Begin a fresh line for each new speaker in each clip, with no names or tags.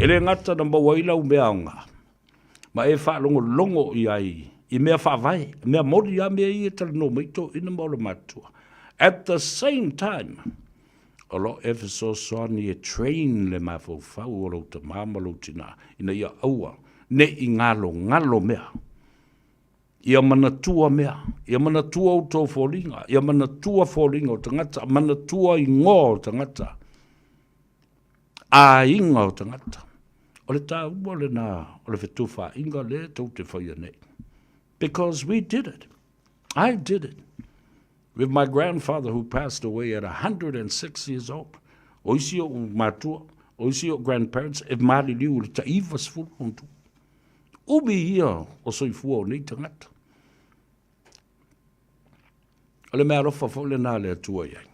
E le gata na maua ai lau mea aoga, ma e faalogologo i ai i mea faavae, mea moni lava mea ia e talanoa mai toeaiina ma olomatua. At the same time, o lo o e fesoasoani e train le mafaufau o lou tama ma lou tina ina ia aua ne i galogalo mea. Ia manatua mea, ia manatua outou foliga, ia manatua foliga o tagata, manatua igoa o tagata, aiga o tagata. O le taua lena o le fetufaaiga lea tou te faia nei. Because we did it. I did it. With my grandfather who passed away at 106 years old. O isi o'u matua, o isi o'u grandparents e maliliu i le tai 90. Umi ia o soifua o nei tagata. O le mea alofa foi lena a le Atua i ai.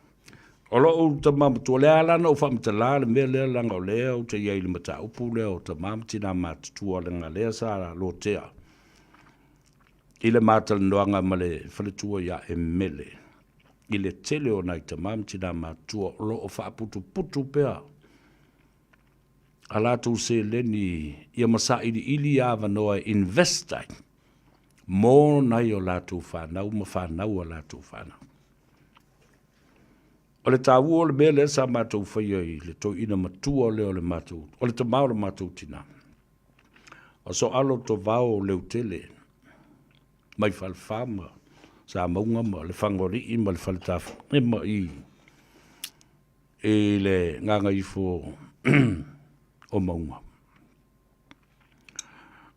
O lou tama matua, lea la na ou faamatala le mea lea leaga o lea ou te i ai i le mataupu lea o tama ma tina matutua leaga lea sa lotea i le ma talanoaga ma le faletua ia Emele i le tele o nai tama ma tina matutua o lo o faaputuputu pea a latou seleni ia ma sailiili avanoa e invest ai mo nai o latou fanau ma fanau a latou fanau. O le taua o le mea lea sa matou faia i le toeaina matua lea o le matou, o le tama o le matou tina, o Soalo Tovao Leutele mai Falefa ma Samauga ma Lefagoalii ma le Faletafa ma i i le gagaifo o Mauga.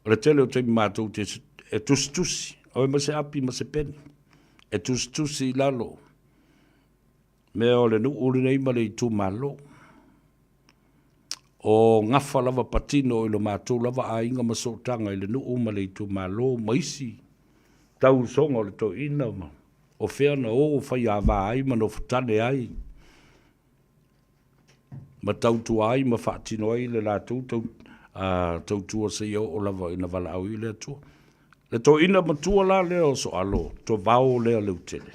O le tele o taimi matou te e tusitusi, oi ma se api ma se peni, e tusitusi i lalo mea o le nuu lenei ma le itumalo. O gafa lava patino i lo matou lava aiga ma sootaga i le nuu ma le itumalo ma isi tausoga o le toeaina ma o fea na o faiava ai ma nofotane ai ma tautua ai ma faatino ai le latou tau, tautua seia oo lava ina valaau i le Atua. Le toeaina matua la lea o Soalo, Tovao lea Leutele.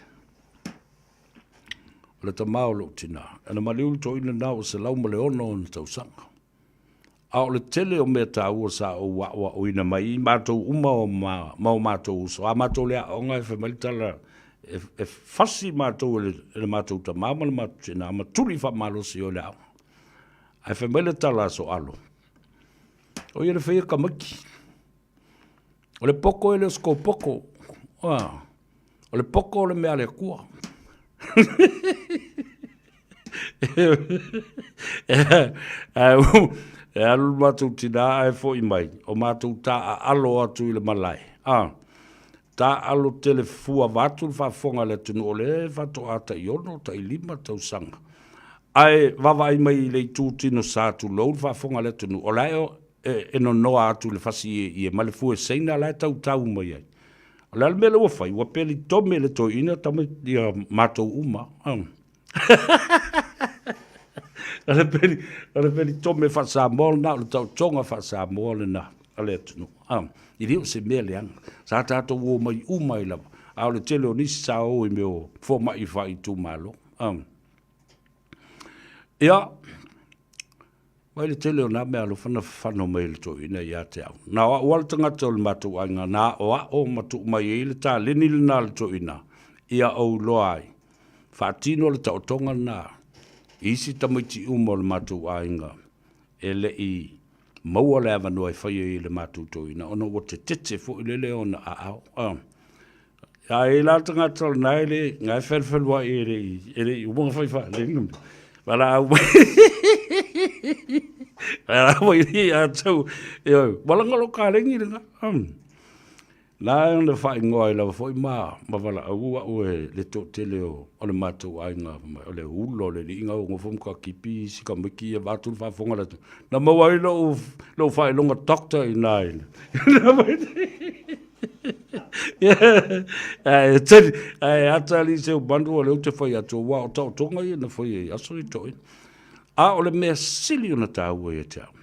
O le tama o lou tina. Na maliu le toeaina lena ua 106 ona tausaga. A o le tele o mea taua sa ou aoaoina mai i matou uma o ma, ma o matou uso. A matou le aoga e fai mai le tala, e, e fasi matou e le, e le matou tama ma le matou tina, ma tuli faamalosi o le aoga. Ae fai mai le tala a Soalo, o ia le faia tamaiti. O le poto e le o se tou poto. Ah, o le poto o le mea a le Atua. E alu le matou tina ae foi mai, o matou taaalo atu i le malae. Ah, taaalo tele fua vaeatu le faafofoga a le atunuu o lea faatoa tai 6, tai 5 tausaga. Ae vaavaai mai i le itu tino sa tulou le faafofoga a le atunuu, o la e e nonoa atu i le fasi ieie ma le fue seina la e tautau mai ai. O le a le mea lea ua fai, ua peli tome le toeaina tama ia matou uma. O le peli, o le peli tome faa-Samoa lena, o le taotoga faa-Samoa lena a le atunuu. E le o se mea leaga. Sa tatou o mai uma ai lava, a o le tele o nisi sa o i mea o fomai faaitumalo. Ia, Mai le tele o nā mea alofa na fafano mai e le toeaina ia te au. Na o a'u lava le tagata o le matou aiga na aoao ma tuu mai ai le taleni lena a le toeaina ia ou iloa ai. Faatino le taotoga lena i isi tamaiti uma o le matou aiga e le i maua le avanoa e fai ai e le matou toeaina ona ua tetete foi lele ona aao. A e la tagata o lena e le, na e felufeluai e le i, e le i uma ona fai faalele. Valaau mai. Valaau mai i atu. Ioe, wala ngalo ka lengi lena. Na e ona faaigoa ai lava foi ma, ma valaau au e le toatele o, o le matou aiga, o le ulo, o le liiga o nofo ma takipi isi tamaiti ia vaeatu le faafofoga a le atunuu. Na maua ai lou, lou faailoga doctor i ina i Ae tali, ae ata alii Seumanu o lea ou te fai atu, aua o taotoga ia na faia i aso ia toeaina. A o le mea sili ona taua ia te au,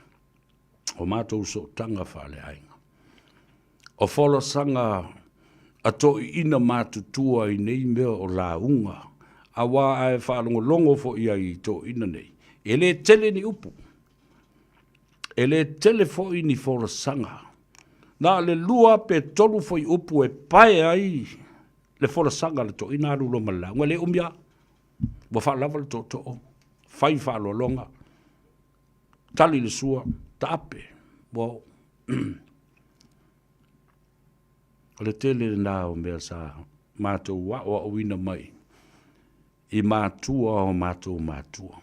o matou sootaga faaleaiga. O folasaga a toeaiina matutua i nei mea o lauga, aua a e faalogologo foi i ai i toeaiina nei, e le tele ni upu. E le tele foi ni folasaga. Na o le 2 pe 3 fuaiupu e pae ai le folasaga a le toeaina alu loa ma le lauga. E le umi lava, ua faalava le tootoo, fai faaaloaloga, tali le sua, taape, ua oo. O le tele lena o mea sa matou aoaoina mai i matua o matou matua.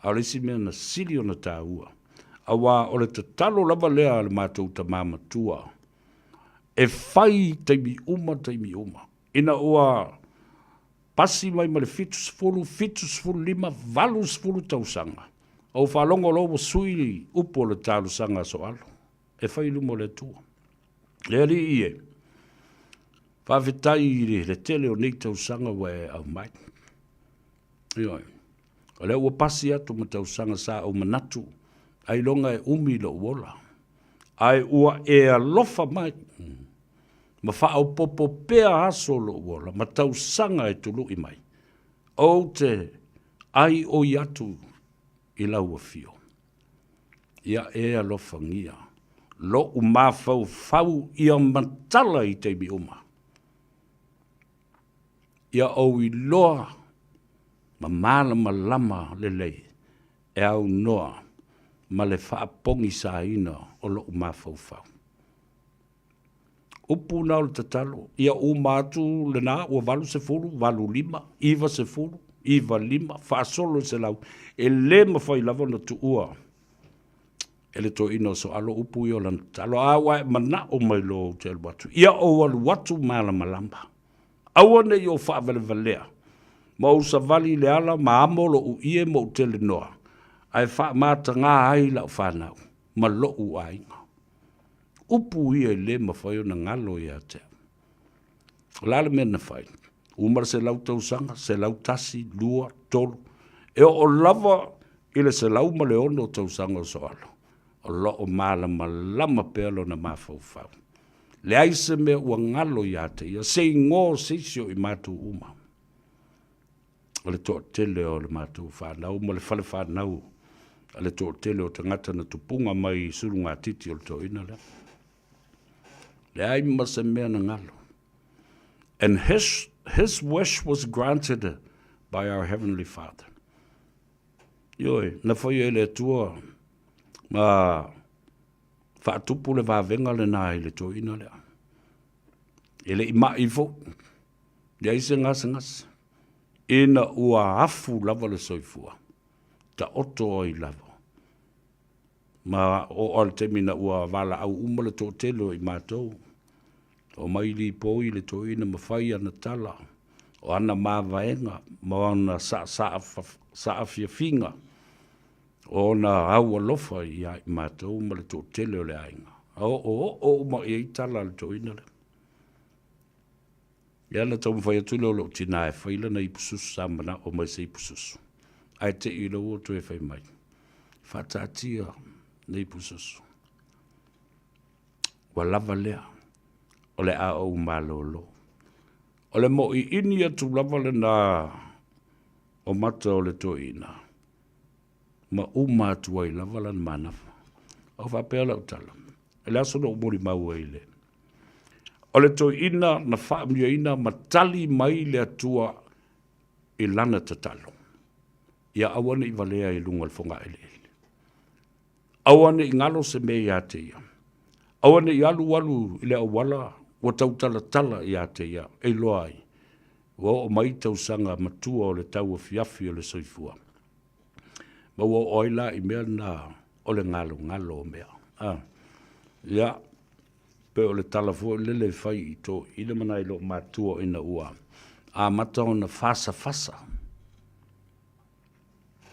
A o le isi mea na sili ona taua, aua o le tatalo lava lea a le matou tama matua, e fai i taimi uma taimi uma, ina ua pasi mai ma le 70, 75, 80 tausaga, ou faalogo loa ua sui upu o le talosaga a Sooalo, e fai i luma o le Atua. Le Alii e, faafetai i le tele o nei tausaga ua e aumai. Ioe. O lea ua pasi atu ma tausaga sa ou manatu ailoga e umi lou ola, ae ua e alofa mai ma faaopoopo pea aso o lou ola ma tausaga e tului mai, ou te aioi atu i lau afio. Ia e alofagia lou mafaufau ia matala i taimi uma. Ia ou iloa ma malamalama lelei e aunoa ma le faapogisaina o lou mafaufau. Upu na o le tatalo, ia uma atu lena ua 80, 85, 90, 95, faasolo i 100, e le mafai lava ona tuua e le toeaina o Soalo upu ia o lana tatalo. A ua e manao mai loa ou te alu atu, ia ou alu atu malamalama. Aua ne i ou faavalevalea, ma ou savali i le ala ma amo lou ie ma ou telenoa, ae faamataga ai lau fanau ma lou aiga. Upu ia e le mafai ona galo ia te au. O le a le mea na fai? Uma le 100 tausaga, 101, 2, 3, e oo lava i le 106 tausaga o Soalo, o lo o malamalama pea lona mafaufau. Leai se mea ua galo ia te ia, se igoa o se isi o i matou uma. O le toatele o le matou fanau ma le fale fanau a le toatele o tagata na tupuga mai i sulugatiti o le toeaina lea. Leai ma se mea na galo. And his wish was granted by our Heavenly Father. Ioe, na faia e le Atua ma faatupu le vavega lena i le toeaina lea. E le i mai foi, leai se gasegase, ina ua afu lava le soifua, taoto ai lava. Ma oo lava i le taimi ina ua valaau uma le toatele o i matou, omai lipoi le toeaina ma fai ana tala, o ana mavaega ma ona saafiafiga, o ona aualofa ia i matou ma le toatele o le aiga. A oooo uma i ai tala a le toeaina lea. Ia na taumafai atu lea o lou tina e fai lana ipususu, sa manao mai se ipususu, ae te i loa ua toe fai mai, faataatia le ipususu, ua lava lea, o le a ou malolo. O le moʻiini atu lava lena o mata o le toeaina, ma uma atu ai lava lana manafa. O faapea lau tala, i le aso na ou molimau ai i le O le toeaina na faamanuiaina ma tali mai le Atua i lana tatalo, ia aua ne i valea i luga o le fogaeleele. Aua ne i galo se mea ia te ia. Aua ne i alualu i le auala ua tautalatala ia te ia e iloa ai ua oo mai tausaga matua o le tauafiafi o le soifua. Ma ua oo ai la i mea na o le galogalo o mea. Ah. Ia, pei o le tala foi lele e fai i toeaiina ma nai loomatua ina ua amata ona fasafasa.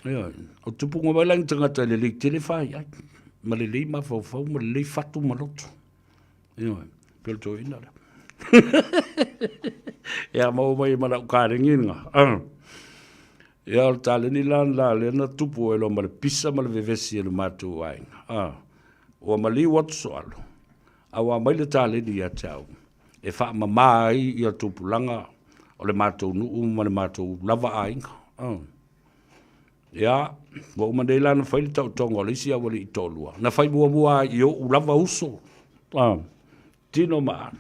Ioe, o tupuga mai la ni tagata e lelei tele faiai, ma lelei mafaufau ma lelei fatu ma loto. Ioe, pei o le toeaina lea. Ia, maua mai ma lau kalegi lena. Ah. Ia, o le taleni la la lea na tupu ai loa ma le pisa ma le vevesi e le matou aiga. Ah. Ua maliu atu Soalo, a ua aumai le taleni ia te au e faamama ai ia tupulaga o le matou nuu ma le matou lava aiga. Ia, ua uma nei la ona fai le taotoga o le isi aualii toalua, na fai muamua lava i ou lava uso, tino ma alu.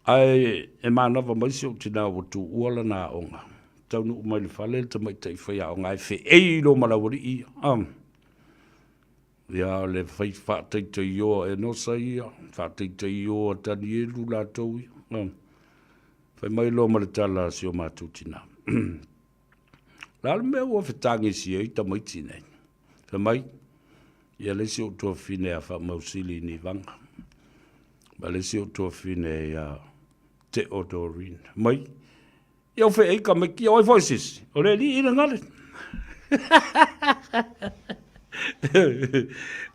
Ae e manava mai si ou tina ua tuua lana aoga, taunuu mai i le fale le tamaitai faiaoga ae feei loa ma le aualii ia. Ia, o le fai faataitaioa Enosa ia, faataitaioa Tanielu latou ia. Fai mai loa ma le tala a si o matou tina, O le a le mea ua fetagisi ai tamaiti nei? Fai mai, ia le isi ou tuafafine ia Faamausili Nivaga, ma le isi ou tuafafine ia Teo Doreen. Mai, ia u feei tamaiti ia, o ai foi se isi? O le alii le gale.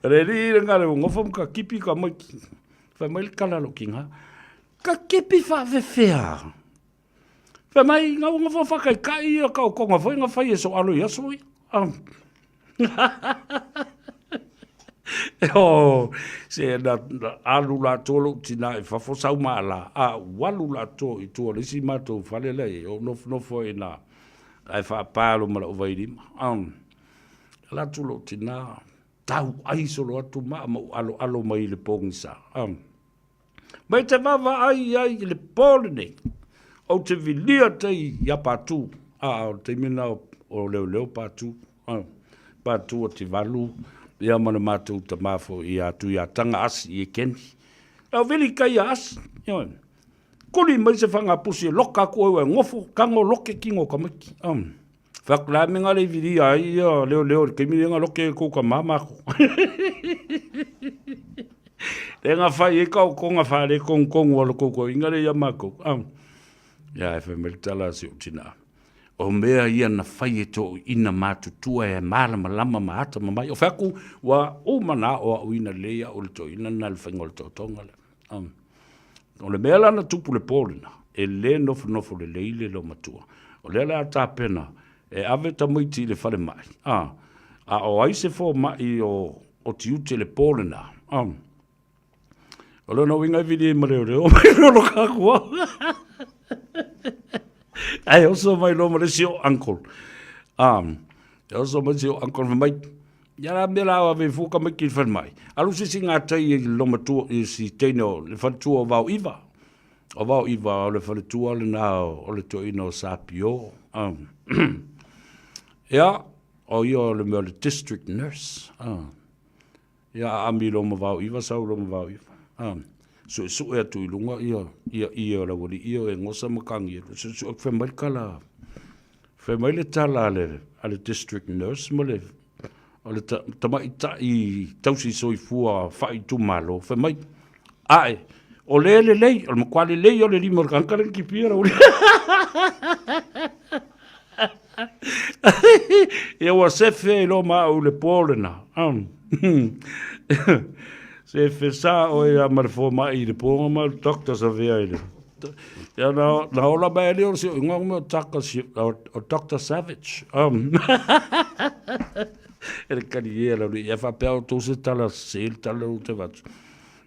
O le alii le gale ua nofo ma takipi tamaiti. Fai mai le tala a lou tina, takipi faafefea? Fai mai, na ua nofo faataitai ia taotoga foi na fai e soalo i aso ia. Oh, se na alu latou lou tina i fafo sau maala, a ua alu latou i tua o le isi matou fale la e i ai, ou nofonofo ai i ina ae faapa loa ma lau vailima. Ala atu lou tina, tauai solo atu maa ma ou aloalo mai i le pogisa. Mai te vaavaai i ai i le po lenei, ou te vilia tai iā Patu, a o le taimi lena o leoleo Patu, Patu Ativalu, ia ma le matou tama foi ia Tuiataga Asi i Ekeni. Lau vili tai ia Asi, ioe. Kuli mai se fagapusi e loka atu oe ua e nofo, tago loke tino o tamaiti. Fai atu, le a le mea na le i vilia ai ia leoleo i le taimi lea na loke ai kou tama makou. Lea na fai ai taotoga faaletonutonu a le tou toeaina lea ia matou. Ia ae fai mai le tala a si ou tina, o mea ia na fai e toeaiina matutua e malamalama ma atamamai. O fai atu, ua uma ona aoaoina lelei au e le toeaina lena i le faiga o le taotoga lea. O le mea la na tupu i le po lena, e le nofonofo lelei le loomatua. O lea la a tapena e ave tamaiti i le falemai, a, a o ai se fomai o, o tiute i le po lena, a. O lona uiga e vili ai ma leoleo mai loa lo kaku au. Ae oso mai loa ma le isi o uncle. A, e oso mai si o uncle fai mai, Ia la mea la ave fua tamaiti i le falemai. Alu se isi gatai i le loomatua i si teine o le faletua o Vaoiva. O Vaoiva o le faletua lena o le toeaina o Sapio. Ia, o ia o le mea o le district nurse. Ia aami loa ma Vaoiva, sau loa ma Vaoiva. Suesue atu i luga ia ia ie o le aualii ia o Egosa ma Tanielu. Suesue atu fai mai le tala Fai mai le tala a le, a le district nurse ma le, o le tamaitai tausi soifua faaitumalo, fai mai, ae, o le lelei, o le matua lelei o le lima o le tagata lea na kipia lau Ia ua sefe ai loa ma au i le po lena. Sefe sa oe ia ma le fomai i le po nga ma le doctor sa vea i le Ia na, na ola mai ali o si o ingoa mo Dr. O Dr. Savage. E le kali ia lau ia faapea o tou se tala se le tala o te vatu.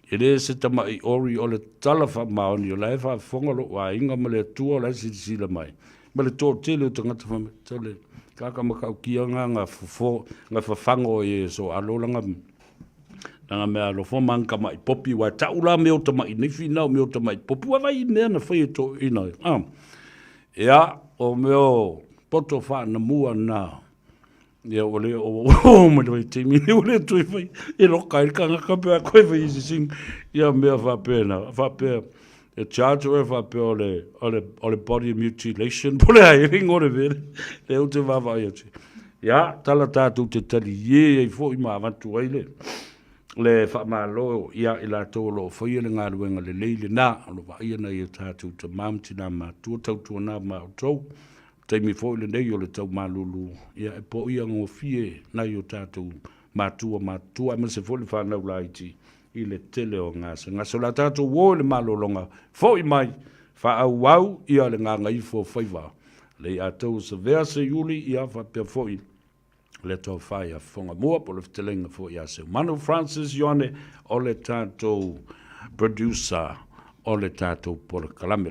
E le se tama'i ori o le tala faamaoni o la e faafofoga lou aiga ma le Atua o la e silasila mai. Ma le toatele o tagata fai mai, tole, kaka matautia nga nga fofo, nga fafago e so alo langa Langa mea alofa ma ka mai popi wa tau la mea o tama'i nei finau mea o tama'i popi wa vai mea na fai e toeaiina ah. Ia o mea o poto faanamua na ia ua le o o mai le vaitaimi nei ua le toe fai e loka ai le tagata pe a koe fai i se sing ia mea faapena faapea e charge oe faapea o le o le o le body mutilation po o le a e le igoa o le mea lea lea ou te vaavaai atu Ia, tala tatou te taliē ai foi ma avatu ai le le faamalo ia i latou o lo o faia le galuega lelei lena, o lo o vaaia nai o tatou tama ma tina matutua, tautuana ma outou. Taimi foi lenei o le tau malulu, ia e poia gofie nai o tatou matua matutua aemaise foi le fanau laiti i le tele o gasegase. O le a tatou o i le malologa, foi mai, faaauau ia le gagaifo faiva Leiatau o Savea Seiuli, ia faapea foi le tofa ia Fofogamua po o le fetalaiga foi ia Seumanu Francis Ioane o le tatou producer o le tatou polokalame.